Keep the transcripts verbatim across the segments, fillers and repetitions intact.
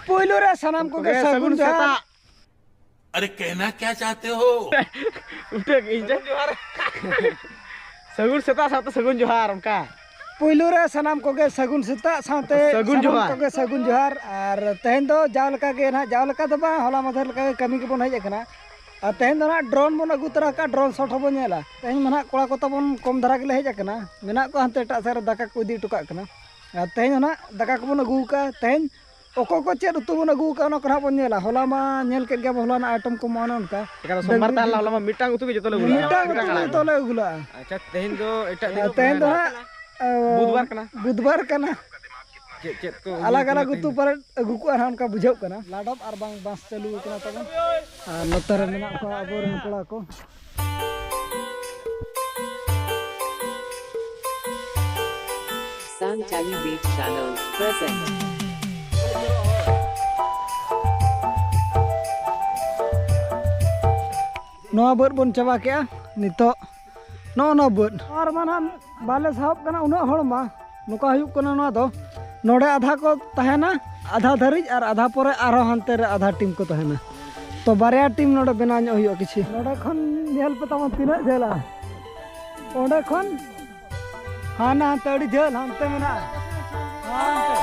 ᱯᱳᱭᱞᱳ ᱨᱮ ᱥᱟᱱᱟᱢ ᱠᱚᱜᱮ ᱥᱟᱹᱜᱩᱱ ᱡᱚᱦᱟᱨ᱾ ᱥᱮᱛᱟᱜ᱾ अरे कहना क्या चाहते हो? ᱩᱴᱷᱟᱹ ᱤᱧ ᱡᱮ ᱥᱟᱹᱜᱩᱱ ᱥᱮᱛᱟᱜ ᱥᱟᱶᱛᱮ ᱥᱟᱹᱜᱩᱱ ᱡᱚᱦᱟᱨ ᱚᱱᱠᱟ᱾ ᱯᱳᱭᱞᱳ ᱨᱮ ᱥᱟᱱᱟᱢ ᱠᱚᱜᱮ ᱥᱟᱹᱜᱩᱱ ᱥᱮᱛᱟᱜ ᱥᱟᱶᱛᱮ ᱥᱟᱹᱜᱩᱱ ᱥᱟᱱᱟᱢ ᱡᱚᱦᱟᱨ᱾ ᱠᱚᱜᱮ ᱥᱟᱹᱜᱩᱱ ᱡᱚᱦᱟᱨ᱾ ᱟᱨ ᱛᱮᱦᱮᱧ ᱫᱚ ᱡᱟᱣ ᱞᱮᱠᱟ ᱜᱮ ᱱᱟᱦᱟᱜ, ᱡᱟᱣ ᱞᱮᱠᱟ ᱫᱚ ᱵᱟᱝ, ᱦᱚᱞᱟ ᱢᱟᱫᱷᱮᱨ ᱞᱮᱠᱟ ᱜᱮ ᱠᱟᱹᱢᱤ ᱜᱮᱵᱚᱱ ᱦᱮᱡ ᱟᱠᱟᱱᱟ᱾ ᱟᱨ ᱛᱮᱦᱮᱧ ᱫᱚ ᱱᱟᱦᱟᱜ drone ᱵᱚᱱ ᱟᱹᱜᱩ ᱛᱚᱨᱟ ᱠᱟᱜᱼᱟ, drone shot ᱦᱚᱸᱵᱚᱱ ᱧᱮᱞᱟ᱾ ᱛᱮᱦᱮᱧ ᱢᱟ ᱱᱟᱦᱟᱜ ᱠᱚᱲᱟ ᱠᱚ ᱛᱟᱵᱚᱱ ᱠᱚᱢ ᱫᱷᱟᱨᱟ ᱜᱮᱞᱮ ᱦᱮᱡ ᱟᱠᱟᱱᱟ, ᱢᱮᱱᱟᱜ ᱠᱚᱣᱟ ᱦᱟᱱᱛᱮ ᱮᱴᱟᱜ ᱥᱮᱫ ᱨᱮ ᱫᱟᱠᱟ ᱠᱚ ᱤᱫᱤ ᱦᱚᱴᱚ ᱠᱟᱜ ᱠᱟᱱᱟ᱾ ᱟᱨ ᱛᱮᱦᱮᱧ ᱦᱚᱸ ᱱᱟᱦᱟᱜ ᱫᱟᱠᱟ ᱠᱚᱵᱚᱱ ᱟᱹᱜᱩ ᱟᱠᱟᱫᱼᱟ᱾ ᱛᱮᱦᱮᱧ ᱚᱠᱚᱭ ᱠᱚ ᱪᱮᱫ ᱩᱛᱩ ᱵᱚᱱ ᱟᱹᱜᱩ ᱟᱠᱟᱫᱼᱟ, ᱚᱱᱟ ᱠᱚ ᱱᱟᱦᱟᱜ ᱵᱚᱱ ᱧᱮᱞᱟ᱾ ᱦᱚᱞᱟ ᱢᱟ ᱧᱮᱞ ᱠᱮᱫ ᱜᱮᱭᱟ ᱵᱚᱱ, ᱦᱚᱞᱟᱱᱟᱜ item ᱠᱚ ᱢᱟ ᱚᱱᱮ ᱚᱱᱠᱟ᱾ ᱮᱠᱟᱞ ᱥᱳᱢᱵᱟᱨ ᱰᱟᱹᱝᱨᱤ ᱛᱟᱦᱮᱸ ᱞᱮᱱᱟ, ᱡᱤᱞ᱾ ᱦᱚᱞᱟ ᱢᱟ ᱢᱤᱫᱴᱟᱝ ᱩᱛᱩ ᱜᱮ ᱡᱚᱛᱚ ᱞᱮ ᱟᱹᱜᱩ ᱞᱮᱜᱼᱟ, ᱢᱤᱫᱴᱟᱝ ᱢᱤᱫᱴᱟᱝ ᱩᱛᱩ ᱟᱲᱟᱜ᱾ ᱜᱮ ᱡᱚᱛᱚ ᱞᱮ ᱟᱹᱜᱩ ᱞᱮᱜᱼᱟ᱾ ᱟᱪᱪᱷᱟ, ᱛᱮᱦᱮᱧ ᱫᱚ ᱮᱴᱟᱜ ᱫᱤᱱ ᱟᱨ ᱛᱮᱦᱮᱧ ᱫᱚ ᱵᱚᱱ ᱦᱟᱸᱜ, ᱟᱸ, ᱵᱩᱫᱷᱵᱟᱨ ᱠᱟᱱᱟ᱾ ᱵᱩᱫᱷᱵᱟᱨ ᱠᱟᱱᱟ᱾ ᱪᱮᱫ ᱪᱮᱫ ᱠᱚ ᱟᱞᱟᱜᱽ ᱟᱞᱟᱜᱽ ᱩᱛᱩ ᱛᱮᱦᱮᱧ ᱫᱚ? ᱯᱟᱞᱮᱫ ᱟᱹᱜᱩ ᱠᱚᱜᱼᱟ ᱱᱟᱦᱟᱜ, ᱚᱱᱠᱟ ᱵᱩᱡᱷᱟᱹᱜ ᱠᱟᱱᱟ᱾ ᱞᱟᱰᱚᱵ ᱟᱨ ᱵᱟᱝ ᱵᱟᱸᱥ ᱪᱟᱹᱞᱩ ᱟᱠᱟᱱᱟ ᱛᱟᱵᱚᱱ᱾ ᱟᱨ ᱱᱚᱛᱮ ᱨᱮ ᱢᱮᱱᱟᱜ ᱠᱚᱣᱟ ᱟᱵᱚᱨᱮᱱ ᱠᱚᱲᱟ ᱠᱚ᱾ Sound Tally Beat Channel present. ᱱᱚᱣᱟ ᱵᱟᱹᱫᱽ ᱵᱚᱱ ᱪᱟᱵᱟ ᱠᱮᱜᱼᱟ᱾ ᱱᱤᱛᱚᱜ ᱱᱚᱜᱼᱚ ᱱᱚᱣᱟ ᱵᱟᱹᱫᱽ᱾ ᱟᱨ ᱢᱟ ᱱᱟᱦᱟᱜ ᱵᱟᱞᱮ ᱥᱟᱦᱚᱵ ᱠᱟᱱᱟ ᱩᱱᱟᱹᱜ ᱦᱚᱲ ᱢᱟ᱾ ᱱᱚᱝᱠᱟ ᱦᱩᱭᱩᱜ ᱠᱟᱱᱟ ᱱᱚᱣᱟ ᱫᱚ᱾ ᱱᱚᱰᱮ ᱟᱫᱷᱟ ᱠᱚ ᱛᱟᱦᱮᱱᱟ, ᱟᱫᱷᱟ ᱫᱷᱟᱹᱨᱤᱡ, ᱟᱨ ᱟᱫᱷᱟ ᱯᱚᱨᱮ ᱟᱨᱦᱚᱸ ᱦᱟᱱᱛᱮ ᱨᱮ ᱟᱫᱷᱟ team ᱠᱚ ᱛᱟᱦᱮᱱᱟ᱾ ᱛᱚ ᱵᱟᱨᱭᱟ team ᱱᱚᱰᱮ ᱵᱮᱱᱟᱣ ᱧᱚᱜ ᱦᱩᱭᱩᱜᱼᱟ ᱠᱤᱪᱷᱤ᱾ ᱱᱚᱰᱮ ᱠᱷᱚᱱ ᱧᱮᱞ ᱯᱮ ᱛᱟᱵᱚᱱ ᱛᱤᱱᱟᱹᱜ ᱡᱷᱟᱹᱞᱟ᱾ ᱚᱸᱰᱮ ᱠᱷᱚᱱ ᱦᱟᱱᱟ ᱦᱟᱱᱛᱮ ᱟᱹᱰᱤ ᱡᱷᱟᱹᱞ ᱦᱟᱱᱛᱮ ᱢᱮᱱᱟᱜᱼᱟ᱾ ᱦᱟᱱᱛᱮ᱾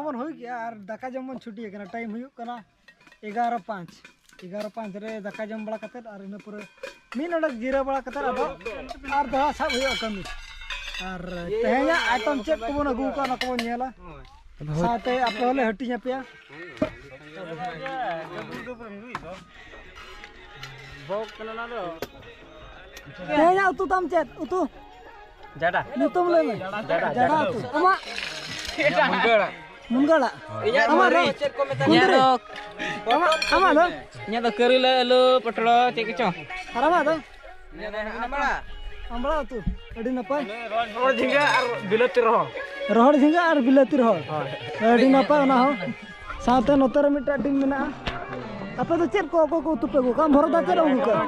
ᱵᱚᱱ ᱦᱩᱭ ᱠᱮᱜᱼᱟ ᱟᱨ ᱫᱟᱠᱟ ᱡᱚᱢ ᱵᱚᱱ ᱪᱷᱩᱴᱤ ᱟᱠᱟᱱᱟ᱾ ᱴᱟᱭᱤᱢ ᱦᱩᱭᱩᱜ ᱠᱟᱱᱟ ᱮᱜᱟᱨᱚ ᱯᱟᱸᱪ᱾ ᱮᱜᱟᱨᱚ ᱯᱟᱸᱪ ᱨᱮ ᱫᱟᱠᱟ ᱡᱚᱢ ᱵᱟᱲᱟ ᱠᱟᱛᱮᱫ ᱟᱨ ᱤᱱᱟᱹ ᱯᱚᱨᱮ ᱢᱤᱫ ᱱᱚᱰᱮᱠ ᱡᱤᱨᱟᱹᱣ ᱵᱟᱲᱟ ᱠᱟᱛᱮᱫ ᱟᱫᱚ ᱟᱨ ᱫᱚᱦᱲᱟ ᱥᱟᱵ ᱦᱩᱭᱩᱜᱼᱟ ᱠᱟᱹᱢᱤ᱾ ᱟᱨ ᱛᱮᱦᱮᱧᱟᱜ ᱟᱭᱴᱮᱢ ᱪᱮᱫ ᱠᱚᱵᱚᱱ ᱟᱹᱜᱩ ᱟᱠᱟᱫ, ᱚᱱᱟ ᱠᱚᱵᱚᱱ ᱧᱮᱞᱟ᱾ ᱥᱟᱶᱛᱮ ᱟᱯᱮ ᱦᱚᱸᱞᱮ ᱦᱟᱹᱴᱤᱧ ᱟᱯᱮᱭᱟ᱾ ᱛᱮᱦᱮᱧᱟᱜ ᱩᱛᱩ ᱛᱟᱢ ᱪᱮᱫ ᱩᱛᱩ? ᱡᱟᱰᱟ᱾ ᱧᱩᱛᱩᱢ ᱞᱟᱹᱭ ᱢᱮ᱾ ᱡᱟᱰᱟ᱾ ᱡᱟᱰᱟ ᱩᱛᱩ᱾ ᱟᱢᱟᱜ? ᱢᱩᱱᱜᱟᱹ ᱟᱲᱟᱜ᱾ ᱢᱩᱱᱜᱟᱹ ᱟᱲᱟᱜ᱾ ᱤᱧᱟᱹᱜ ᱟᱢᱟᱜ ᱫᱚ? ᱢᱟᱹᱨᱤᱪ᱾ ᱠᱩᱸᱫᱽᱨᱤ᱾ ᱟᱢᱟᱜ, ᱟᱢᱟᱜ ᱫᱚ? ᱤᱧᱟᱹᱜ ᱫᱚ ᱠᱟᱹᱨᱤᱞᱟᱹ, ᱟᱹᱞᱩ, ᱯᱚᱴᱚᱞ, ᱪᱮᱫ ᱠᱚᱪᱚᱝ᱾ ᱟᱨ ᱟᱢᱟᱜ ᱫᱚ? ᱟᱢᱲᱟ᱾ ᱟᱢᱲᱟ ᱩᱛᱩ᱾ ᱟᱹᱰᱤ ᱱᱟᱯᱟᱭ᱾ ᱨᱚᱦᱚᱲ ᱡᱷᱤᱸᱜᱟᱹ ᱟᱨ ᱵᱤᱞᱟᱹᱛᱤ ᱨᱚᱦᱚᱲ᱾ ᱨᱚᱦᱚᱲ ᱡᱷᱤᱸᱜᱟᱹ ᱟᱨ ᱵᱤᱞᱟᱹᱛᱤ ᱨᱚᱦᱚᱲ᱾ ᱦᱳᱭ᱾ ᱟᱹᱰᱤ ᱱᱟᱯᱟᱭ ᱚᱱᱟ ᱦᱚᱸ᱾ ᱥᱟᱶᱛᱮ ᱱᱚᱛᱮ ᱨᱮ ᱢᱤᱫᱴᱟᱝ ᱴᱤᱢ ᱢᱮᱱᱟᱜᱼᱟ᱾ ᱟᱯᱮ ᱫᱚ ᱪᱮᱫ ᱠᱚ, ᱚᱠᱚᱭ ᱠᱚ ᱩᱛᱩ ᱯᱮ ᱟᱹᱜᱩ ᱠᱟᱜᱼᱟ? ᱵᱷᱚᱨᱚᱛ ᱫᱟ ᱪᱮᱫ ᱮᱢ ᱟᱹᱜᱩ ᱠᱟᱜᱼᱟ?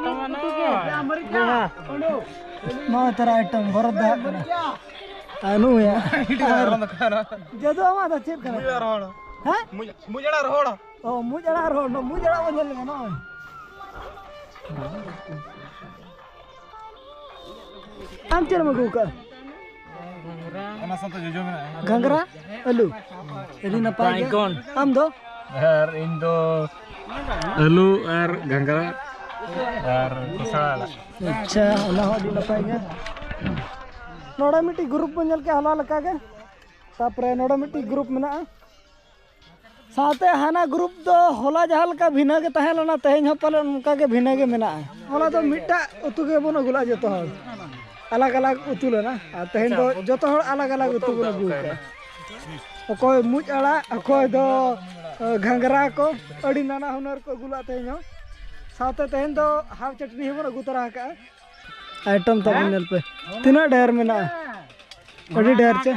ᱱᱚᱜᱼᱚᱭ ᱛᱟᱨᱟ ᱟᱭᱴᱮᱢ ᱵᱷᱚᱨᱚᱛ ᱫᱟ ᱦᱟᱸᱜ ᱠᱟᱱᱟ᱾ ᱟᱨ ᱱᱩᱭ ᱦᱟᱸᱜ᱾ ᱟᱨ ᱡᱟᱫᱩ, ᱟᱢᱟᱜ ᱫᱚ ᱪᱮᱫ ᱠᱟᱱᱟ? ᱢᱩᱡ ᱟᱲᱟᱜ ᱨᱚᱦᱚᱲ᱾ ᱦᱮᱸ? ᱢᱩᱡ, ᱢᱩᱡ ᱟᱲᱟᱜ ᱨᱚᱦᱚᱲ᱾ ᱚ, ᱢᱩᱡ ᱟᱲᱟᱜ ᱨᱚᱦᱚᱲ᱾ ᱱᱚᱜᱼᱚᱭ ᱢᱩᱡ ᱟᱲᱟᱜ ᱵᱚᱱ ᱧᱮᱞ ᱞᱮᱜᱮ, ᱱᱚᱜᱼᱚᱭ᱾ ᱟᱢ ᱪᱮᱫ ᱮᱢ ᱟᱹᱜᱩ ᱠᱟᱜᱼᱟ? ᱚᱱᱟ ᱥᱟᱶᱛᱮ ᱡᱚᱡᱚ ᱢᱮᱱᱟᱜᱼᱟ᱾ ᱜᱷᱟᱸᱜᱽᱨᱟ, ᱟᱹᱞᱩ᱾ ᱟᱹᱰᱤ ᱱᱟᱯᱟᱭ ᱜᱮ᱾ ᱵᱟᱭᱜᱚᱱ᱾ ᱟᱢ ᱫᱚ? ᱟᱨ ᱤᱧ ᱫᱚ ᱟᱹᱞᱩ ᱟᱨ ᱜᱷᱟᱸᱜᱽᱨᱟ ᱟᱨ ᱠᱚᱥᱲᱟ ᱟᱲᱟᱜ᱾ ᱟᱪᱪᱷᱟ, ᱚᱱᱟ ᱦᱚᱸ ᱟᱹᱰᱤ ᱱᱟᱯᱟᱭ ᱜᱮ᱾ ᱱᱚᱰᱮ ᱢᱤᱫᱴᱤᱡ ᱜᱨᱩᱯ ᱵᱚᱱ ᱧᱮᱞ ᱠᱮᱜᱼᱟ ᱦᱚᱞᱟ ᱞᱮᱠᱟ ᱜᱮ᱾ ᱛᱟᱯᱚᱨᱮ ᱱᱚᱰᱮ ᱢᱤᱫᱴᱤᱡ ᱜᱨᱩᱯ ᱢᱮᱱᱟᱜᱼᱟ᱾ ᱥᱟᱶᱛᱮ ᱦᱟᱱᱟ ᱜᱨᱩᱯ ᱫᱚ ᱦᱚᱞᱟ ᱡᱟᱦᱟᱸ ᱞᱮᱠᱟ ᱵᱷᱤᱱᱟᱹ ᱜᱮ ᱛᱟᱦᱮᱸ ᱞᱮᱱᱟ, ᱛᱮᱦᱮᱧ ᱦᱚᱸ ᱯᱟᱞᱮᱱ ᱚᱱᱠᱟ ᱜᱮ ᱵᱷᱤᱱᱟᱹ ᱜᱮ ᱢᱮᱱᱟᱜᱼᱟ᱾ ᱦᱚᱞᱟ ᱫᱚ ᱢᱤᱫᱴᱟᱜ ᱩᱛᱩ ᱜᱮᱵᱚᱱ ᱟᱹᱜᱩ ᱞᱮᱫᱼᱟ ᱡᱚᱛᱚ ᱦᱚᱲ, ᱟᱞᱟᱜᱽ ᱟᱞᱟᱜᱽ ᱩᱛᱩ ᱞᱮᱱᱟ, ᱟᱨ ᱛᱮᱦᱮᱧ ᱫᱚ ᱡᱚᱛᱚ ᱦᱚᱲ ᱟᱞᱟᱜᱽ ᱟᱞᱟᱜᱽ ᱩᱛᱩ ᱵᱚᱱ ᱟᱹᱜᱩ ᱠᱟᱜᱼᱟ᱾ ᱚᱠᱚᱭ ᱢᱩᱡ ᱟᱲᱟᱜ, ᱚᱠᱚᱭ ᱫᱚ ᱮ, ᱜᱷᱟᱸᱜᱽᱨᱟ ᱠᱚ, ᱟᱹᱰᱤ ᱱᱟᱱᱟ ᱦᱩᱱᱟᱹᱨ ᱠᱚ ᱟᱹᱜᱩ ᱞᱮᱫᱼᱟ ᱛᱮᱦᱮᱧ ᱦᱚᱸ᱾ ᱥᱟᱶᱛᱮ ᱛᱮᱦᱮᱧ ᱫᱚ ᱦᱟᱣ ᱪᱟᱹᱴᱱᱤ ᱦᱚᱸᱵᱚᱱ ᱟᱹᱜᱩ ᱛᱚᱨᱟ ᱟᱠᱟᱜᱼᱟ᱾ ᱟᱭᱴᱮᱢ ᱛᱟᱵᱚᱱ ᱧᱮᱞ ᱯᱮ, ᱛᱤᱱᱟᱹᱜ ᱰᱷᱮᱨ ᱢᱮᱱᱟᱜᱼᱟ, ᱟᱹᱰᱤ ᱰᱷᱮᱨ ᱪᱮ?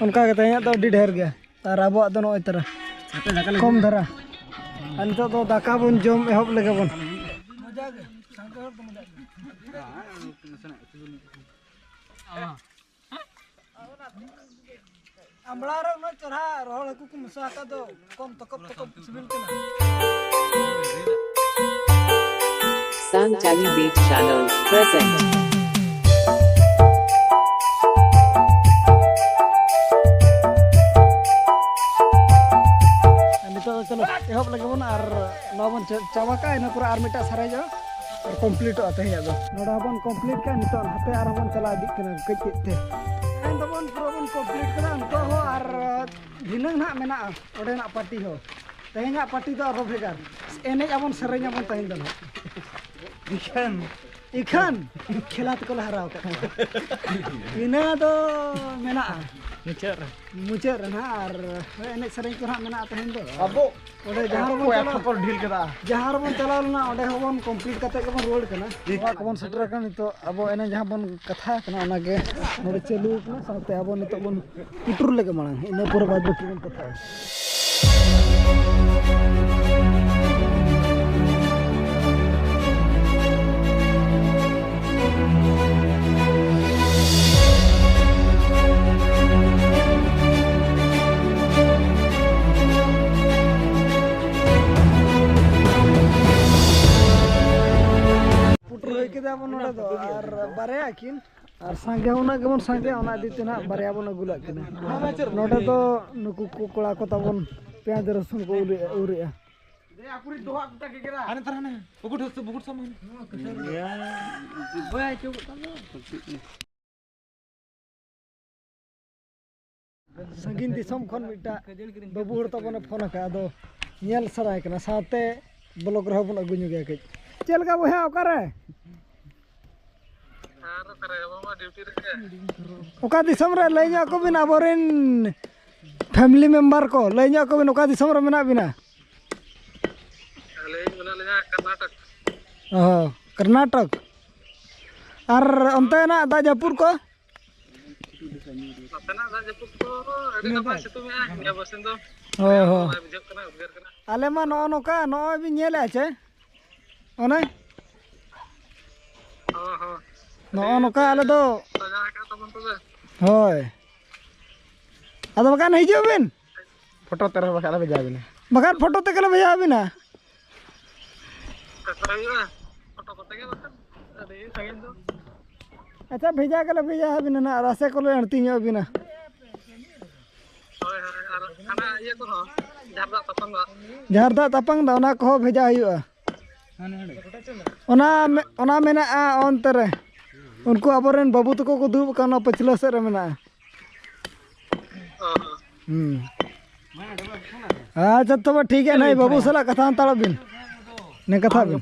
ᱚᱱᱠᱟ ᱜᱮ ᱛᱮᱦᱮᱧᱟᱜ ᱫᱚ ᱟᱹᱰᱤ ᱰᱷᱮᱨ ᱜᱮᱭᱟ᱾ ᱟᱨ ᱟᱵᱚᱣᱟᱜ ᱫᱚ ᱱᱚᱜᱼᱚᱭ ᱛᱟᱨᱟ ᱠᱚᱢ ᱫᱷᱟᱨᱟ᱾ ᱟᱨ ᱱᱤᱛᱚᱜ ᱫᱚ ᱫᱟᱠᱟ ᱵᱚᱱ ᱡᱚᱢ ᱮᱦᱚᱵ ᱞᱮᱜᱮ ᱵᱚᱱ᱾ ᱟᱢᱲᱟ ᱨᱮ ᱩᱱᱟᱹᱜ ᱪᱮᱦᱨᱟ ᱨᱚᱦᱚᱲ ᱦᱟᱹᱠᱩ ᱠᱚ ᱢᱮᱥᱟ ᱟᱠᱟᱫ ᱫᱚ, ᱠᱚᱢ ᱛᱚᱠᱚᱵ ᱛᱚᱠᱚᱵ ᱥᱤᱵᱤᱞ ᱠᱟᱱᱟ᱾ Sun Tally Beat Channel present. ᱪᱟ- ᱪᱟᱵᱟ ᱠᱟᱜᱼᱟ, ᱤᱱᱟᱹ ᱯᱚᱨᱮ ᱟᱨ ᱢᱤᱫᱴᱟᱝ ᱥᱟᱨᱮᱡᱚᱜᱼᱟ ᱟᱨ ᱠᱚᱢᱯᱞᱤᱴᱚᱜᱼᱟ ᱛᱮᱦᱮᱧᱟᱜ ᱫᱚ᱾ ᱱᱚᱰᱮ ᱦᱚᱸᱵᱚᱱ ᱠᱚᱢᱯᱞᱤᱴ ᱠᱟᱜᱼᱟ, ᱱᱤᱛᱚᱜ ᱦᱟᱱᱛᱮ ᱟᱨᱦᱚᱸ ᱵᱚᱱ ᱪᱟᱞᱟᱣ ᱤᱫᱤᱜ ᱠᱟᱱᱟ ᱠᱟᱹᱡ ᱠᱟᱹᱡ ᱛᱮ᱾ ᱛᱮᱦᱮᱧ ᱫᱚᱵᱚᱱ ᱯᱩᱨᱟᱹ ᱵᱚᱱ ᱠᱚᱢᱯᱞᱤᱴ ᱠᱟᱫᱟ ᱩᱱᱠᱩᱣᱟᱜ ᱦᱚᱸ, ᱟᱨ ᱫᱷᱤᱱᱟᱹᱝ ᱱᱟᱦᱟᱜ ᱢᱮᱱᱟᱜᱼᱟ ᱚᱸᱰᱮᱱᱟᱜ ᱯᱟᱨᱴᱤ ᱦᱚᱸ᱾ ᱛᱮᱦᱮᱧᱟᱜ ᱯᱟᱨᱴᱤ ᱫᱚ ᱟᱨᱦᱚᱸ ᱵᱷᱮᱜᱟᱨ, ᱮᱱᱮᱡ ᱟᱵᱚᱱ ᱥᱮᱨᱮᱧ ᱟᱵᱚᱱ ᱛᱮᱦᱮᱧ ᱫᱚ ᱱᱟᱦᱟᱜ᱾ ᱤᱠᱷᱟᱹᱱ ᱤᱠᱷᱟᱹᱱ ᱠᱷᱮᱞᱟ ᱛᱮᱠᱚ ᱞᱮ ᱦᱟᱨᱟᱣ ᱠᱟᱫ ᱠᱚᱣᱟ᱾ ᱤᱱᱟᱹ ᱫᱚ ᱢᱮᱱᱟᱜᱼᱟ ᱢᱩᱪᱟᱹᱫ ᱨᱮ᱾ ᱢᱩᱪᱟᱹᱫ ᱨᱮ ᱱᱟᱦᱟᱜ, ᱟᱨ ᱮᱱᱮᱡ ᱥᱮᱨᱮᱧ ᱠᱚ ᱱᱟᱦᱟᱜ ᱢᱮᱱᱟᱜᱼᱟ ᱛᱮᱦᱮᱧ ᱫᱚ᱾ ᱟᱵᱚ ᱚᱸᱰᱮ ᱡᱟᱦᱟᱸ ᱨᱮᱵᱚᱱ ᱚᱠᱚᱭ ᱪᱟᱞᱟᱣ, ᱟᱴᱷᱚᱨᱚ ᱠᱚ ᱰᱷᱤᱞ ᱠᱮᱫᱟ᱾ ᱡᱟᱦᱟᱸ ᱨᱮᱵᱚᱱ ᱪᱟᱞᱟᱣ ᱞᱮᱱᱟ, ᱚᱸᱰᱮ ᱦᱚᱸᱵᱚᱱ ᱠᱚᱢᱯᱞᱤᱴ ᱠᱟᱛᱮ ᱜᱮᱵᱚᱱ ᱨᱩᱣᱟᱹᱲ ᱠᱟᱱᱟ᱾ ᱱᱚᱣᱟ ᱠᱚᱵᱚᱱ ᱥᱮᱴᱮᱨ ᱟᱠᱟᱱᱟ᱾ ᱱᱤᱛᱚᱜ ᱟᱵᱚ ᱮᱱᱮ ᱡᱟᱦᱟᱸ ᱵᱚᱱ ᱠᱟᱛᱷᱟ ᱠᱟᱱᱟ, ᱚᱱᱟᱜᱮ ᱱᱚᱰᱮ ᱪᱟᱹᱞᱩ ᱟᱠᱟᱱᱟ᱾ ᱥᱟᱶᱛᱮ ᱟᱵᱚ ᱱᱤᱛᱚᱜ ᱵᱚᱱ ᱯᱩᱴᱩᱨ ᱞᱮᱜᱮ ᱢᱟᱲᱟᱝ, ᱤᱱᱟᱹ ᱯᱚᱨᱮ ᱵᱟᱫᱽ ᱵᱟᱹᱠᱤ ᱵᱚᱱ ᱠᱟᱛᱷᱟᱜᱼᱟ᱾ ᱯᱩᱴᱩᱨ ᱦᱩᱭ ᱠᱮᱫᱟ ᱵᱚᱱ ᱱᱚᱰᱮ ᱫᱚ, ᱟᱨ ᱵᱟᱨᱭᱟ ᱠᱤᱱ, ᱟᱨ ᱥᱟᱸᱜᱮ ᱩᱱᱟᱹᱜ ᱜᱮᱵᱚᱱ ᱥᱟᱸᱜᱮᱭᱟ, ᱚᱱᱟ ᱤᱫᱤ ᱛᱮ ᱱᱟᱦᱟᱜ ᱵᱟᱨᱭᱟ ᱵᱚᱱ ᱟᱹᱜᱩ ᱞᱮᱫ ᱠᱤᱱᱟ᱾ ᱱᱚᱰᱮ ᱫᱚ ᱱᱩᱠᱩ ᱠᱚ ᱠᱚᱲᱟ ᱠᱚ ᱛᱟᱵᱚᱱ ᱯᱮᱸᱭᱟᱡᱽ ᱨᱟᱹᱥᱩᱱ ᱠᱚ ᱩᱨᱮᱜᱼᱟ, ᱩᱨᱮᱜᱼᱟ᱾ ᱦᱟᱱᱮ ᱛᱟᱨ ᱦᱟᱱᱮ ᱵᱩᱠᱩᱴ ᱦᱚᱸ, ᱵᱩᱠᱩᱴ ᱥᱟᱢ ᱦᱟᱱᱮ᱾ ᱥᱟᱺᱜᱤᱧ ᱫᱤᱥᱚᱢ ᱠᱷᱚᱱ ᱢᱤᱫᱴᱟᱜ ᱵᱟᱹᱵᱩ ᱦᱚᱲ ᱛᱟᱵᱚᱱᱮ ᱯᱷᱳᱱ ᱟᱠᱟᱫ, ᱟᱫᱚ ᱧᱮᱞ ᱥᱟᱱᱟᱭᱮ ᱠᱟᱱᱟ, ᱥᱟᱶᱛᱮ ᱵᱞᱚᱜ ᱨᱮᱦᱚᱸ ᱵᱚᱱ ᱟᱹᱜᱩ ᱧᱚᱜᱮᱭᱟ ᱠᱟᱹᱡ᱾ ᱪᱮᱫ ᱞᱮᱠᱟ ᱵᱚᱭᱦᱟ, ᱚᱠᱟᱨᱮ? ᱚᱠᱟ ᱫᱤᱥᱚᱢ ᱨᱮ ᱞᱟᱹᱭ ᱧᱚᱜ ᱟᱠᱚ ᱵᱤᱱ, ᱟᱵᱚᱨᱮᱱ ᱯᱷᱮᱢᱤᱞᱤ ᱢᱮᱢᱵᱟᱨ ᱠᱚ ᱞᱟᱹᱭ ᱧᱚᱜ ᱟᱠᱚ ᱵᱤᱱ, ᱚᱠᱟ ᱫᱤᱥᱚᱢ ᱨᱮ ᱢᱮᱱᱟᱜ ᱵᱤᱱᱟ? ᱟᱹᱞᱤᱧ ᱢᱮᱱᱟᱜ ᱞᱤᱧᱟ ᱠᱚᱨᱱᱟᱴᱚᱠ᱾ ᱚ, ᱠᱚᱨᱱᱟᱴᱚᱠ᱾ ᱟᱨ ᱚᱱᱛᱮᱱᱟᱜ ᱫᱟᱜ ᱡᱟᱹᱯᱩᱫ ᱠᱚ? ᱱᱚᱛᱮᱱᱟᱜ ᱫᱟᱜ ᱡᱟᱹᱯᱩᱫ ᱠᱚ ᱟᱹᱰᱤ ᱱᱟᱯᱟᱭ ᱥᱤᱛᱩᱝ ᱮᱜᱼᱟ ᱱᱤᱭᱟᱹ ᱵᱟᱨᱥᱤᱧ ᱫᱚ᱾ ᱦᱳᱭ, ᱦᱳᱭ᱾ ᱵᱟᱭ ᱵᱩᱡᱷᱟᱹᱜ ᱠᱟᱱᱟ, ᱩᱫᱽᱜᱟᱹᱨ ᱠᱟᱱᱟ᱾ ᱟᱞᱮ ᱢᱟ ᱱᱚᱜᱼᱚ ᱱᱚᱝᱠᱟ, ᱱᱚᱜᱼᱚᱭ ᱵᱤᱱ ᱧᱮᱞᱮᱫᱼᱟ ᱪᱮ? ᱚᱱᱮ ᱦᱚᱸ, ᱦᱚᱸ᱾ ᱱᱚᱜᱼᱚ ᱱᱚᱝᱠᱟ ᱟᱞᱮ ᱫᱚ᱾ ᱥᱟᱡᱟᱣ ᱟᱠᱟᱫ ᱛᱟᱵᱚᱱ ᱛᱚᱵᱮ᱾ ᱦᱳᱭ᱾ ᱟᱫᱚ ᱵᱟᱠᱷᱟᱱ ᱦᱤᱡᱩᱜ ᱵᱤᱱ᱾ ᱯᱷᱳᱴᱳ ᱛᱮ ᱨᱮᱦᱚᱸ ᱵᱟᱠᱷᱟᱱ ᱞᱮ ᱵᱷᱮᱡᱟ ᱵᱤᱱᱟ᱾ ᱵᱟᱠᱷᱟᱱ ᱯᱷᱳᱴᱳ ᱛᱮᱜᱮ ᱞᱮ ᱵᱷᱮᱡᱟ ᱵᱤᱱᱟ᱾ ᱠᱟᱛᱷᱟ ᱦᱩᱭᱩᱜᱼᱟ, ᱯᱷᱳᱴᱳ ᱠᱚᱛᱮ ᱜᱮ ᱵᱟᱠᱷᱟᱱ ᱟᱹᱰᱤ ᱥᱟᱺᱜᱤᱧ ᱫᱚ᱾ ᱟᱪᱪᱷᱟ, ᱵᱷᱮᱡᱟ ᱜᱮᱞᱮ ᱵᱷᱮᱡᱟ ᱟᱹᱵᱤᱱᱟ ᱱᱟᱜ, ᱨᱟᱥᱮ ᱠᱚᱞᱮ ᱟᱹᱲᱛᱤ ᱧᱚᱜ ᱟᱹᱵᱤᱱᱟ᱾ ᱦᱳᱭ, ᱦᱳᱭ, ᱟᱨ ᱦᱟᱱᱟ ᱤᱭᱟᱹ ᱠᱚᱦᱚᱸ᱾ ᱡᱟᱦᱟᱸ ᱫᱟᱜ ᱛᱟᱯᱟᱝ ᱫᱚ, ᱚᱱᱟ ᱠᱚᱦᱚᱸ ᱵᱷᱮᱡᱟ ᱦᱩᱭᱩᱜᱼᱟ᱾ ᱚᱱᱟ ᱢᱮ-, ᱚᱱᱟ ᱢᱮᱱᱟᱜᱼᱟ ᱚᱱᱛᱮ ᱨᱮ᱾ ᱩᱱᱠᱩ ᱟᱵᱚᱨᱮᱱ ᱵᱟᱹᱵᱩ ᱛᱟᱠᱚ ᱠᱚ ᱫᱩᱲᱩᱵ ᱟᱠᱟᱱᱟ, ᱚᱱᱟ ᱯᱟᱹᱪᱷᱞᱟᱹ ᱥᱮᱫ ᱨᱮ ᱢᱮᱱᱟᱜᱼᱟ᱾ ᱦᱩᱸ᱾ ᱟᱪᱪᱷᱟ, ᱛᱚᱵᱮ ᱴᱷᱤᱠ ᱜᱮᱭᱟ, ᱱᱟᱭ ᱵᱟᱹᱵᱩ ᱥᱟᱞᱟᱜ ᱠᱟᱛᱷᱟ ᱦᱟᱛᱟᱲᱚᱜ ᱵᱤᱱ᱾ ᱱᱮ ᱠᱟᱛᱷᱟ ᱵᱤᱱ᱾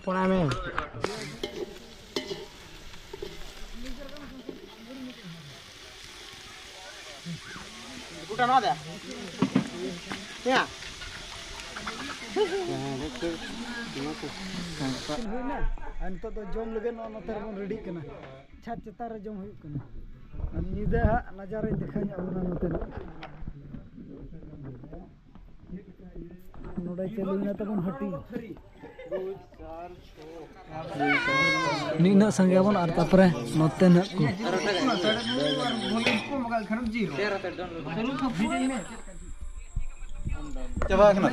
ᱦᱩᱭᱱᱟ᱾ ᱟᱨ ᱱᱤᱛᱚᱜ ᱫᱚ ᱡᱚᱢ ᱞᱟᱹᱜᱤᱫ ᱱᱚᱜᱼᱚ ᱱᱚᱛᱮ ᱨᱮᱵᱚᱱ ᱨᱮᱰᱤᱜ ᱠᱟᱱᱟ᱾ ᱪᱷᱟᱫᱽ ᱪᱮᱛᱟᱱ ᱨᱮ ᱡᱚᱢ ᱦᱩᱭᱩᱜ ᱠᱟᱱᱟ᱾ ᱟᱨ ᱧᱤᱫᱟᱹ ᱦᱟᱸᱜ ᱱᱟᱡᱟᱨᱟᱧ ᱫᱮᱠᱷᱟᱣ ᱧᱚᱜ ᱟᱵᱚᱱᱟ ᱱᱚᱛᱮᱱᱟᱜ᱾ ᱱᱚᱰᱮ ᱪᱟᱹᱞᱩᱭᱮᱱᱟ ᱛᱟᱵᱚᱱ ᱦᱟᱹᱴᱤᱧ᱾ ᱱᱤᱱᱟᱹᱜ ᱥᱟᱸᱜᱮ ᱟᱵᱚᱱ ᱟᱨ ᱛᱟᱨᱯᱚᱨᱮ ᱱᱚᱛᱮ ᱱᱟᱜ ᱠᱚ᱾ ᱪᱟᱵᱟ ᱟᱠᱟᱱᱟ᱾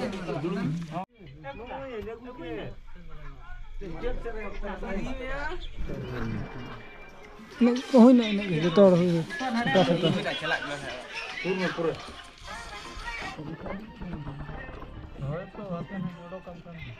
ᱤᱱᱟᱹᱜ ᱠᱚ ᱦᱩᱭᱱᱟ, ᱤᱱᱟᱹᱜ ᱜᱮ, ᱡᱚᱛᱚ ᱦᱚᱲ ᱦᱩᱭ ᱥᱩᱛᱟ ᱥᱩᱛᱟ᱾ ᱦᱳᱭ ᱛᱚ, ᱟᱯᱮ ᱦᱚᱸ ᱚᱰᱚᱠ ᱟᱢ ᱠᱟᱱ ᱜᱮ᱾